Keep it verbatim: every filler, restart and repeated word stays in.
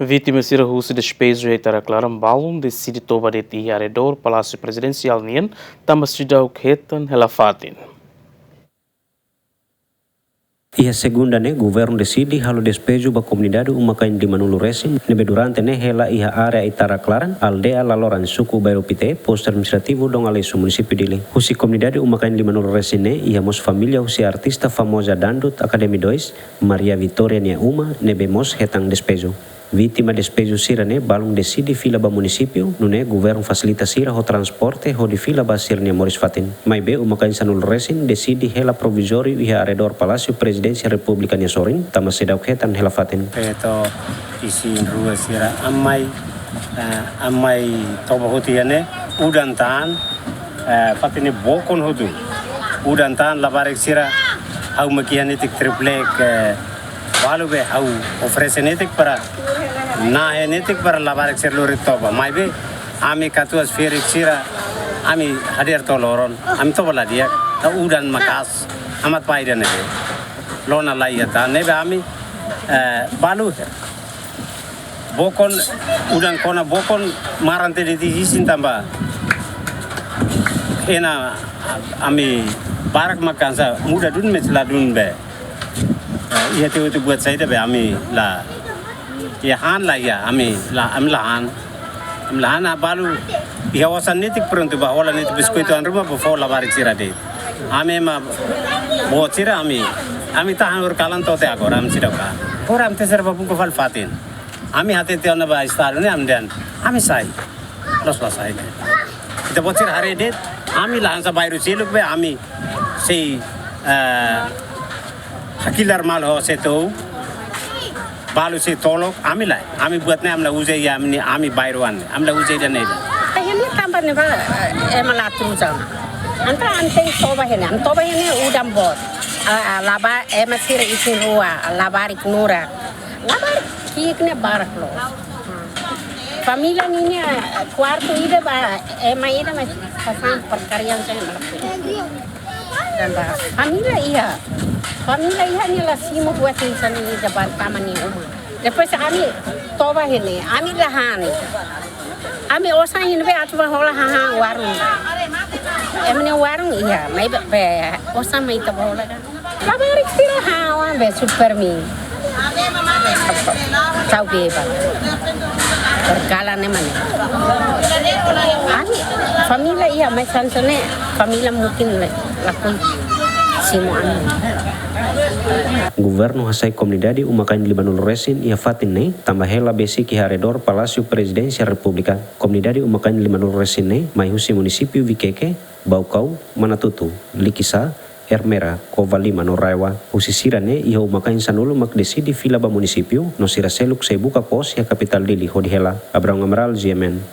Vítima sira husi despeju iha Itarak Laran balun deside toba de'it iha arredór Palásiu Prezidensiál nian, tanba seidauk hetan hela fatin. Iha segunda ne'e, governu deside halo despeju ba komunidade uma-kain lima-nulu resin, ne'ebé durante ne'e hela iha área Itarak Laran, aldeia Laloran, suku Bairru Pité, postu administrativu Dom Aleixo, munisípiu Dili. Husi komunidade uma-kain lima-nulu resin ne'e, iha mós família husi artista famoza dangdut Academy dois, Maria Vitória nia uma, ne'ebé mós hetan despeju. Vítima despeju sira-ne'e balun deside fila ba munisípiu, nune'e governu fasilita sira ho transporte hodi fila ba sira-nia moris fatin. Maibé uma-kain sanulu resin deside hela provizóriu iha arredór Palásiu Prezidénsia Repúblika nia sorin, tanba seidauk hetan hela fatin. Feto isin-rua sira, ami mai, eh, ami mai toba hotu iha ne'e, udan tan, eh, fatin ne'e bokon hotu. Udan tan, labarik sira, ha'u mak iha netik triplek, eh, balu be ha'u oferese netik para nahe netik para labarik sira lori toba. Maibé ami katuas ferik sira, ami hadeer to'o loron, ami toba la di'ak, tanba udan maka'as, amat pai ida ne'ebé. Lona la iha tan, ne'ebé ami, eh, balu bokon, udan kona bokon, maran tede di isin tanba ena ami barak mak hanesan muda dun mezla dun be. Eh, iha teu tu buat saida be ami la. Iha han la iha, ami la, ami la han. Ami la han, ah, balu iha osan netik prontu ba hola netik biskuitu an ruma ba fó labarik sira de'it. Ami ema boot sira ami, ami tahan horikalan to'o agora ami seidauk han. Agora ami terseira ba buka fali fatin. Ami hatete ona ba Estadu ne'e ami dehan, ami sai. Loos la sai. Ita-boot sira haree de'it, ami la hanesan bairru seluk be ami sei, eh, hakilar malu ho setou. Balu sei tolok, ami lae. Ami buat ne'e ami la uza iha ami, ami bairru an. Ami la uza ida-ne'e ida. Iha ne'e tanba ne'ebá, eh, ema la tuza. Entaun ami tenke toba iha ne'e, ami toba iha ne'e udan boot. Ah, ah, laba ema sira isin-rua, labarik nurak. Labarik ki'ik ne'e barak loos. Família ninia kuartu ida ba ema ida mak hanesan porkaria hanesan ne'e mak. Tanba família iha. Família iha ne'e la simu buat hanesan ne'e ida ba tama nia uma. Depois ami toba iha ne'e, ami la han. Ami osan iha ne'ebé atu ba hola hahán warung. Ema nia warung iha, maibé osan mak ita ba hola kan. Labarik sira ha'u be super mi. Tau beba. Horikalan ne'e mane. Ami família iha, mais hanesan ne'e família mungkin la, lakohi simu ami. Governu hasai komunidade uma-kain lima-nulu resin iha fatin ne'e, tanba hela besik iha arredór Palásiu Prezidénsia Repúblika. Komunidade uma-kain lima-nulu resin ne'e mai husi munisípiu Viqueque, Baucau, Manatuto, Liquiçá, Ermera, Covalima no RAEOA. Husi sira-ne'e iha uma-kain sanulu mak deside fila ba munisípiu, no sira seluk sei buka kos iha kapitál Dili hodi hela. Abraão Amaral, G M N.